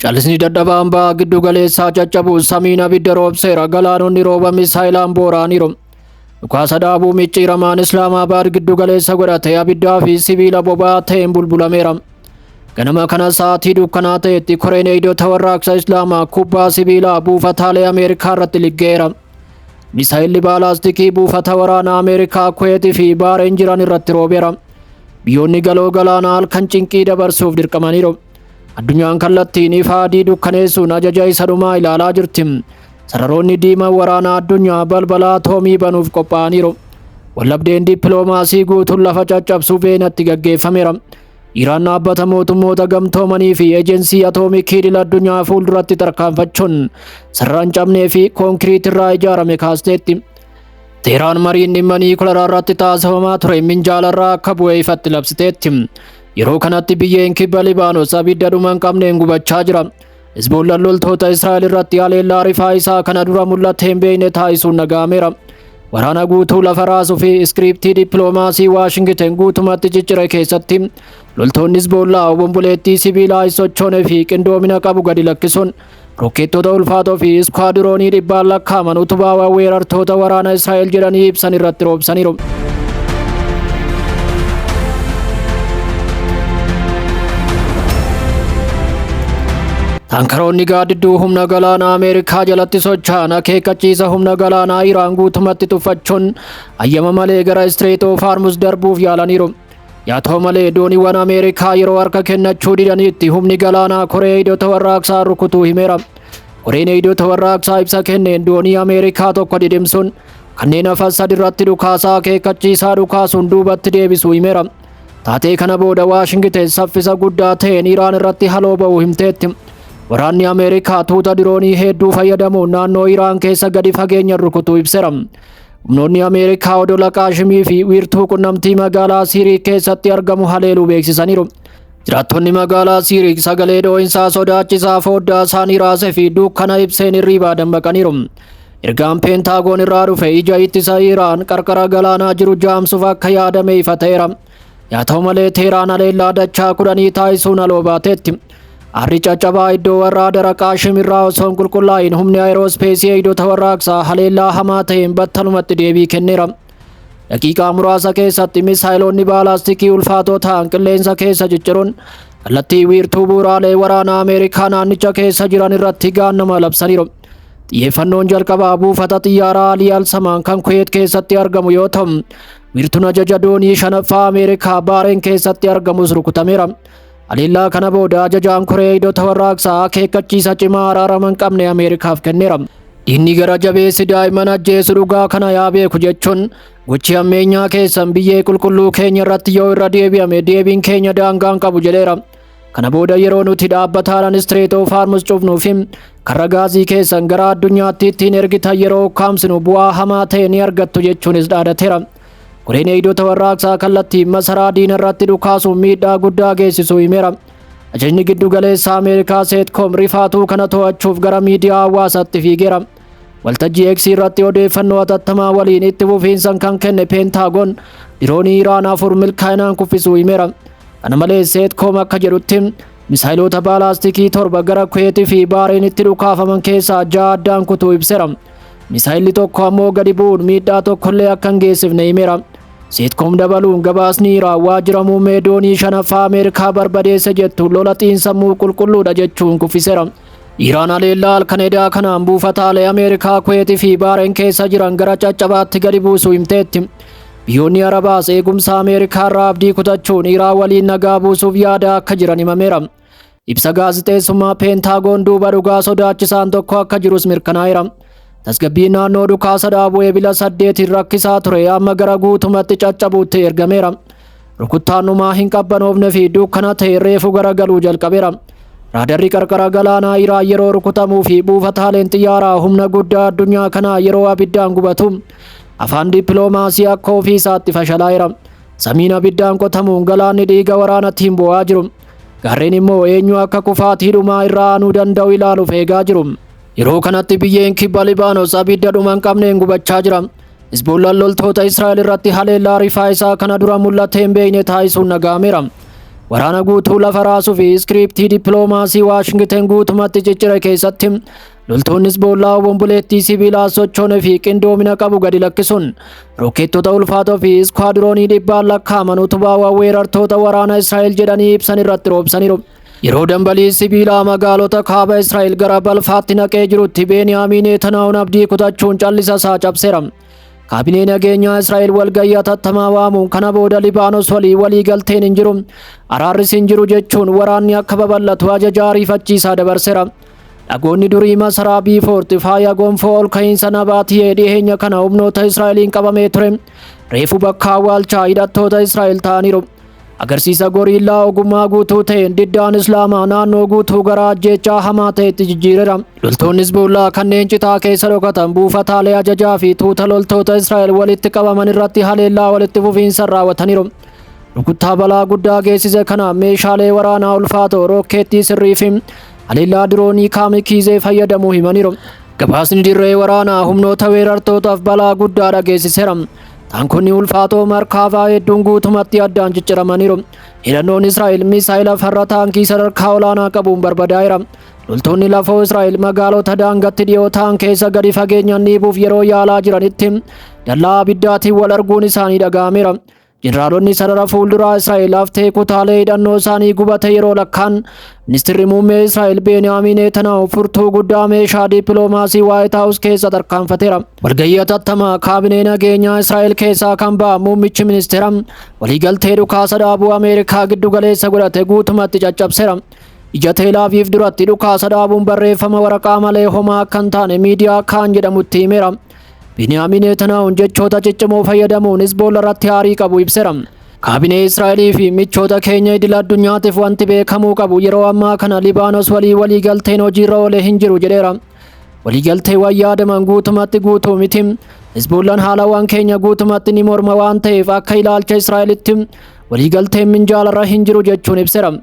Callisni dadhabaan ba'a giddu galeessaa caccabu samiin abidda roobseera, galaanonni rooba misaayilaan boora'aniiru. Dhukaasa dhaabuu micciiramaan Islaamaabaad giddu galeessa godhate abiddaa fi sibiila boba'aa ta'een bulbulameera. Ganama kana sa'aatii dukkanaa ta'etti koreen eegdota warraaqsa Islaamaa kubbaa sibiilaa buufataalee Ameerikaa irratti liggeera. Misaayilli baalaastikii buufata waraanaa Ameerikaa Kuweetii fi Baareen jiran irratti roobeera. Biyyoonni galoo galaanaa halkan cinqii dabarsuuf dirqamaniiru. Addunyaan kallattiin ifa adii dukkaneessuun ajaja isa dhumaa ilaalaa jirti. Sararoonni diimaa waraanaa addunyaa balbala atoomii banuuf qophaa'aniiru. Wallabdeen dippiloomaasii guutuun lafa caccabsuu Veenatti gaggeeffameera. Iraan dhaabbata mootummoota gamtoomanii fi ejensii atoomikii idil addunyaa fuulduratti tarkaanfachuun sarara hin cabnee fi koonkiriitii irraa ijaarame kaasteetti. Teeraan mariin dhimma niikularaa irratti taasifamaa ture minjaalarraa akka bu'e ifatti labsiteetti. Yeroo kanatti biyyeen kibba Libaanos abidda dhuma hin qabneen gubachaa jira. Hizboollaan loltoota Israa'el irratti haleellaa rifaa isaa kana dura mul'ate hin beekne taasisuun dhaga'ameera. Waraana guutuu lafa raasuu fi iskiriiptii dippiloomaasii Waashingiten guutumatti ciccire keessatti loltoonni Hizboollaa obomboleettii sibiilaa hin sochoone fi qindoomina qabu gadi lakkisuun rokkeettota ulfaatoo fi iskwaadiroonii dhibbaan lakkaa'aman utubaa weerartoota waraana Israa'el jedhanii ibsan irratti roobsaniiru. Taankaroonni gaaddidduu humna galaanaa Ameerikaa jalatti socho'an akeekkachiisa humna galaanaa Iraan guutumatti tuffachuun hayyama malee gara Strait of Hormuz darbuuf yaalaniiru. Yaa ta'u malee dooniiwwan Ameerikaa yeroo harka kennachuu didanitti humni galaanaa koree eegdota warraaqsaa rukutuu himeera. Koreen eegdota warraaqsaa ibsa kenneen doonii Ameerikaa tokko dhidhimsuun kanneen hafan sadi irratti dhukaasaa akeekkachiisaa dhukaasuun duubatti deebisuu himeera. Taatee kana booda Waashingiten saffisa guddaa ta'een Iraan irratti haloo ba'uu himteetti. Waraanni Ameerikaa tuuta diroonii hedduu fayyadamuun naannoo Iraan keessa gadi fageenyaan rukutuu ibseera. Humnoonni Ameerikaa odola Qaashimii fi wiirtuu qunnamtii magaalaa Siirii keessatti argamu haleeluu beeksisaniiru. Jiraattonni magaalaa Siirii sagalee dhoo'insaa sodaachisaa foddaa isaanii raasee fi dukkana ibseen hirriibaa dammaqaniiru. Ergaan Peentaagoon irraa dhufe ija ittisa Iraan qarqara galaanaa jiru jaamsuuf akka yaadame ifa ta'eera. Yaa ta'u malee Teeraan haleellaa dachaa kudhanii taasisuun aloo baateetti. Aarri caccabaa iddoo warraa daraqaa shimirraa osoo hin qulqullaa'in humni aayiroospheesii eegdota warraaqsaa haleellaa hamaa ta'een battalumatti deebii kenneera. Daqiiqaa muraasa keessatti misaayiloonni baalaastikii ulfaatoo ta'an qilleensa keessa cicciruun kallattii wiirtuu bu'uuraalee waraanaa Ameerikaa naannicha keessa jiran irratti gaannama labsaniiru. Xiyyeeffannoon jalqabaa buufata xiyyaaraa Alii Alsamaan kan Kuweet keessatti argamu yoo ta'u, wiirtuun ajaja doonii shanaffaa Ameerikaa Baareen keessatti argamus rukutameera. Haleellaa kana booda ajajaan koree eegdota warraaqsaa akeekkachiisa cimaa araarama hin qabne Ameerikaaf kenneera. Diinni gara jabeessi daa'imman ajjeesu dhugaa kana yaa beeku jechuun gochi hammeenyaa keessan biyyee qulqulluu keenya irratti yoo irra deebi'ame deebiin keenya daangaa hin qabu jedheera. Kana booda yeroo nuti dhaabbataadhaan Strait of Hormuz cufnuu fi karra gaazii keessan gara addunyaatti ittiin ergitan yeroo ukkaamsinu bu'aa hamaa ta'e ni argattu jechuunis dhaadateera. Koreen eegdota warraaqsaa kallattii masaraa diina irratti dhukaasuun miidhaa guddaa geessisuu himeera. Ajajni giddu galeessa Ameerikaa Seetkoom rifaatuu kana to'achuuf gara miidiyaa hawaasaatti fiigeera. Waltajjii X irratti odeeffannoo hatattamaa waliin itti fufiinsan kan kenne Peentaagoon diroonii Iraan afur milkaa'inaan kuffisuu himeera. Kana malees Seetkoom akka jedhutti misaayiloota baalaastikii torba gara Kuweetii fi Baareenitti dhukaafaman keessaa ja'a addaan kutuu ibseera. Misaayilli tokko ammoo gadi bu'uun miidhaa tokkollee akka hin geessifne himeera. Seetkoom dabaluun gabaasni Iraan waajjira muummee doonii shanaffaa Ameerikaa barbadeesse jettu lola xiinsammuu qulqulluudha jechuun kuffiseera. Iraan haleellaa halkan edaa kanaan buufataalee Ameerikaa Kuweetii fi Baareen keessa jiran gara caccabaatti gadi buusuu himteetti. Biyyoonni Arabaas eegumsa Ameerikaa irraa abdii kutachuun Iraan waliin nagaa buusuuf yaada akka jiran himameera. Ibsa gaazixeessummaa Peentaagoon duuba dhugaa sodaachisaan tokko akka jirus mirkanaa'eera. Tasgabbiin naannoo dhukaasa dhaabuu Ebila 8 rakkisaa ture amma gara guutumatti caccabuutti ergameera. Rukuttaan dhumaa hin qabbanoofne fi dukkana ta'e reefu garagaluu jalqabeera. Raadarri qarqara galaanaa Iraan yeroo rukutamuu fi buufataaleen xiyyaaraa humna guddaa addunyaa kanaa yeroo abiddaan gubatu afaan dippiloomaasii akka ofiisaatti fashalaa'eera. Samiin abiddaan qotamuun galaanni dhiiga waraanaatiin bo'aa jiru. Gaarreen immoo eenyu akka kufaatii dhumaa irraa aanuu danda'u ilaaluuf eegaa jiru. Yeroo kanatti biyyeen kibba Libaanos abidda dhuma hin qabneen gubachaa jira. Hizboollaan loltoota Israa'el irratti haleellaa rifaa isaa kana dura mul'atee hin beekne taasisuun dhaga'ameera. Waraana guutuu lafa raasuu fi iskiriiptii dippiloomaasii Waashingiten guutumatti ciccire keessatti loltoonni Hizboollaa obomboleettii sibiilaa sochoonee fi qindoomina qabu gadi lakkisuun rokkeettota ulfaatoo fi iskwaadiroonii dhibbaan lakkaa'aman utubaawwan weerartoota waraana Israa'el jedhanii ibsan irratti roobsaniiru. Yeroo dambalii sibiilaa magaalota kaaba Israa'el gara balfaatti naqee jirutti Beeniyaamin Netanyahuun abdii kutachuun callisa isaa cabseera. Kaabinee nageenyaa Israa'el walgayii hatattamaa waamuun kana booda Libaanos walii walii galteen hin jiru, araarris hin jiru jechuun waraanni akka babal'atu ajaja ariifachiisaa dabarseera. Dhagoonni durii masaraa Biifoorti faaya gonfoo ol ka'iinsa Nabaatiyee dhiyeenya kana humnoota Israa'eliin qabamee ture reefu bakka awwaalchaa hidhattoota Israa'el ta'aniiru. Agarsiisa goriillaa ogummaa guutuu ta'een diddaan Islaamaa naannoo guutuu gara ajjeechaa hamaa ta'etti jijjiireera. Loltoonni Hizbullaa kanneen citaa keessa dhokatan buufataalee ajajaa fi tuuta loltoota Israa'el walitti qabaman irratti haleellaa walitti fufiinsa raawwataniiru. Rukuttaa balaa guddaa geessise kana meeshaalee waraanaa ulfaatoo, rokkeettii sirrii fi haleellaa diroonii kaamikaazee fayyadamuu himaniiru. Gabaasni dirree waraanaa humnoota weerartootaaf balaa guddaa dhageessiseera. Taankonni ulfaatoo Markaavaa hedduun guutumatti addaan cicciramaniiru. Hidhannoon Israa'el misaayila farra taankii sadarkaa olaanaa qabuun barbadaa'eera. Loltoonni lafoo Israa'el magaalota daangatti dhiyoo ta'an keessa gadi fageenyaan dhiibuuf yeroo yaalaa jiranitti dallaa abiddaatiin wal arguun isaanii dhaga'ameera. Jeneraalonni sarara fuulduraa Israa'el haftee kutaalee hidhannoo isaanii gubate yeroo lakkaan, ministeerri muummee Israa'el Beeniyaamin Netanyahu furtuu guddaa meeshaa dippiloomaasii Waayit Haawus keessa tarkaanfateera. Walgahii hatattamaa kaabinee nageenyaa Israa'el keessaa kan ba'a muummichi ministeera waliigaltee dhukaasa dhaabuu Ameerikaa giddu galeessa godhate guutumatti caccabseera. Ija Teelaaviif duratti dhukaasa dhaabuun barreeffama waraqaa malee homaa akka hin taane miidiyaa kaan jedhamutti himeera. Beeniyaamin Netanyahuun jechoota ciccimoo fayyadamuun Hizboolla irratti aarii qabu ibseera. Kaabinee Israa'elii fi michoota keenya idil addunyaatiif wanti beekamuu qabu, yeroo ammaa kana Libaanos walii waliigalteen hojiirra oole hin jiru jedheera. Waliigalteewwan yaadaman guutumatti guutuu miti. Hizboollaan haalawwan keenya guutumatti ni morma waan ta'eef, akka ilaalcha Israa'elitti waliigalteen minjaalarra hin jiru jechuun ibseera.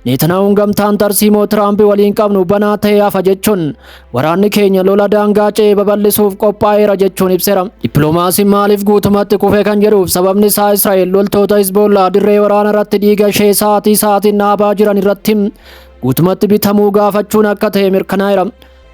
Netanyahuun gamtaan tarsiimoo Tiraamp waliin qabnu banaa ta'ee hafa jechuun, waraanni keenya lola daangaa ce'ee babal'isuuf qophaa'eera jechuun ibseera. Dippiloomaasiin maaliif guutumatti kufe kan jedhuuf sababni isaa Israa'el loltoota Hizbollaa dirree waraana irratti dhiiga ishee sa'aatii sa'aatiin dhaabaa jiran irratti guutumatti bitamuu gaafachuun akka ta'e mirkanaa'eera.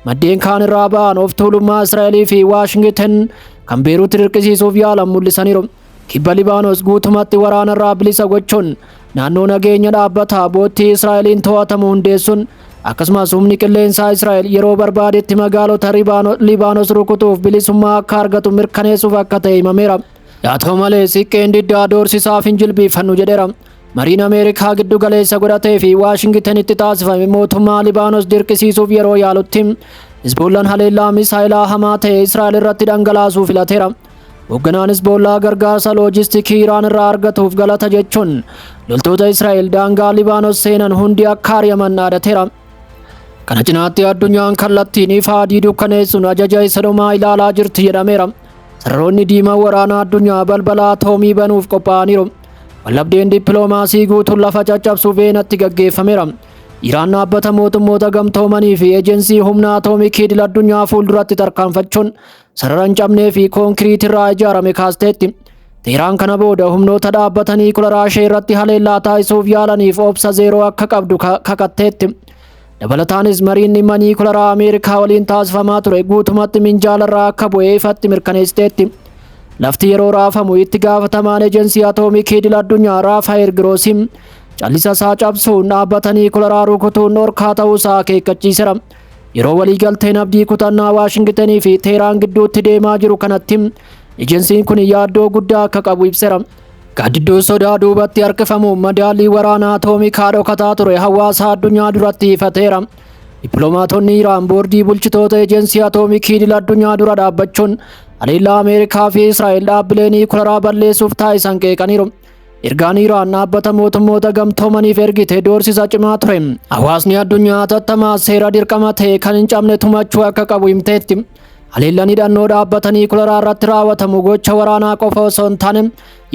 Maddeen kaan irraa ba'an of tuulummaa Israa'elii fi Waashingiten kan Beeruutti dirqisiisuuf yaalan mul'isaniiru. Kibba Libaanos guutumatti waraana irraa bilisa gochuun naannoo nageenya dhaabbataa boottii Israa'eliin to'atamu hundeessuun, akkasumas humni qilleensaa Israa'el yeroo barbaadetti magaalota Libaanos rukutuuf bilisummaa akka argatu mirkaneessuuf akka ta'e himameera. Haa ta'u malee, siqqeen diddaa doorsisaaf hin jilbiiffannu jedheera. Mariin Ameerikaa giddu galeessa godhatee fi Waashingitenitti taasifame mootummaa Libaanos dirqisiisuuf yeroo yaalutti, Hizbollaan haleellaa misaayilaa hamaa ta'e Israa'el irratti dhangalaasuu filateera. Hoogganaan Hizbollaa gargaarsa loojistikii Iraan irraa argatuuf galata jechuun loltoota Israa'el daangaa Libaanos seenan hundi akka ari'aman dhaadateera. Kana cinaatti addunyaan kallattiin ifa adii dukkaneessuun ajaja isa dhumaa ilaalaa jirti jedhameera. Sararoonni diimaa waraanaa addunyaa balbala atoomii banuuf qophaa'aniiru. Wallabdeen dippiloomaasii guutuun lafa caccabsuu Veenatti gaggeeffameera. Iraan dhaabbata mootummoota gamtoomanii fi ejensii humna atoomikii idil addunyaa fuulduratti tarkaanfachuun sarara hin cabnee fi koonkiriitii irraa ijaarame kaasteetti. Teheraan kana booda humnoota dhaabbatanii niwukilaraa ishee irratti haleellaa taasisuuf yaalaniif obsa zeeroo akka qabdu kakatteetti. Dabalataanis mariin dhimma niwukilaraa Ameerikaa waliin taasifamaa ture guutumatti minjaalarraa akka bu'ee ifatti mirkaneessiteetti. Lafti yeroo raafamu itti gaafatamaan ejensii atoomikii idil addunyaa Raafaayel Giroosim callisa isaa cabsuun dhaabbata niwukilaraa rukutuun dhorkaa ta'uusaa akeekkachiiseera. Yeroo waliigalteen abdii kutannaa Waashingitenii fi Teheraan gidduutti deemaa jiru kanatti ejensiin kun yaaddoo guddaa akka qabu ibseera. Gaaddidduu sodaa duubatti harkifamuun madaalii waraanaa atoomikaa dhokataa ture hawaasa addunyaa duratti ifateera. Dippiloomaatonni Iraan boordii bulchitoota ejensii atoomikii idil addunyaa dura dhaabbachuun haleellaa Ameerikaa fi Israa'el dhaabbilee niwukilaraa balleessuuf taasisan qeeqaniiru. Ergaan Iraan dhaabbata mootummoota gamtoomaniif ergite doorsisa cimaa ture. Hawaasni addunyaa hatattamaa seera dirqama ta'e kan hin cabne tumachuu akka qabu himteetti. Haleellaan hidhannoo dhaabbata niwukilaraa irratti raawwatamu gocha waraanaa qofa osoo hin taane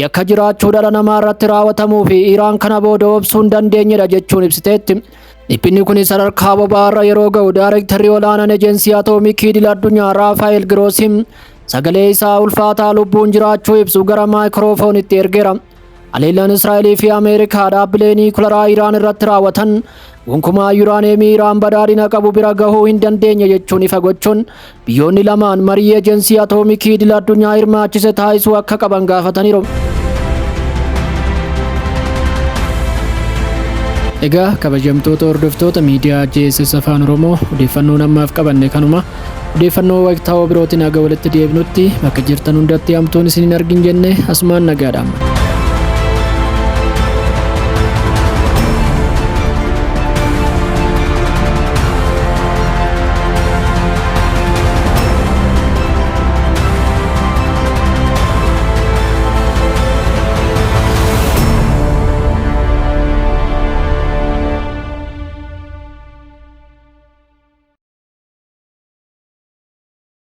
yakka jiraachuu dhala namaa irratti raawwatamuu fi Iraan kana booda obsuu hin dandeenyedha jechuun ibsiteetti. Dhiphinni kun sadarkaa boba'aarra yeroo ga'u, daayirektarri olaanaan ejensii atoomikii idil addunyaa Raafaayel Giroosim sagalee isaa ulfaataa lubbuun jiraachuu ibsu gara maayikiroofoonitti ergeera. Haleellaan Israa'elii fi Ameerikaa dhaabbilee niikularaa Iraan irratti raawwatan gonkumaa yuraaneemii Iraan badhaadhina qabu bira gahuu hin dandeenye jechuun ifa gochuun biyyoonni lamaan marii ejensii atoomikii idil addunyaa hirmaachise taasisuu akka qaban gaafataniiru. Egaa kabajamtoota hordoftoota miidiyaa JSS Afaan Oromoo, odeeffannoon ammaaf qabanne kanuma. Odeeffannoo waqtaawoo birootiin haga walitti deebinutti bakka jirtan hundatti hamtuun isin hin argin jenne asumaan nagaadhaan.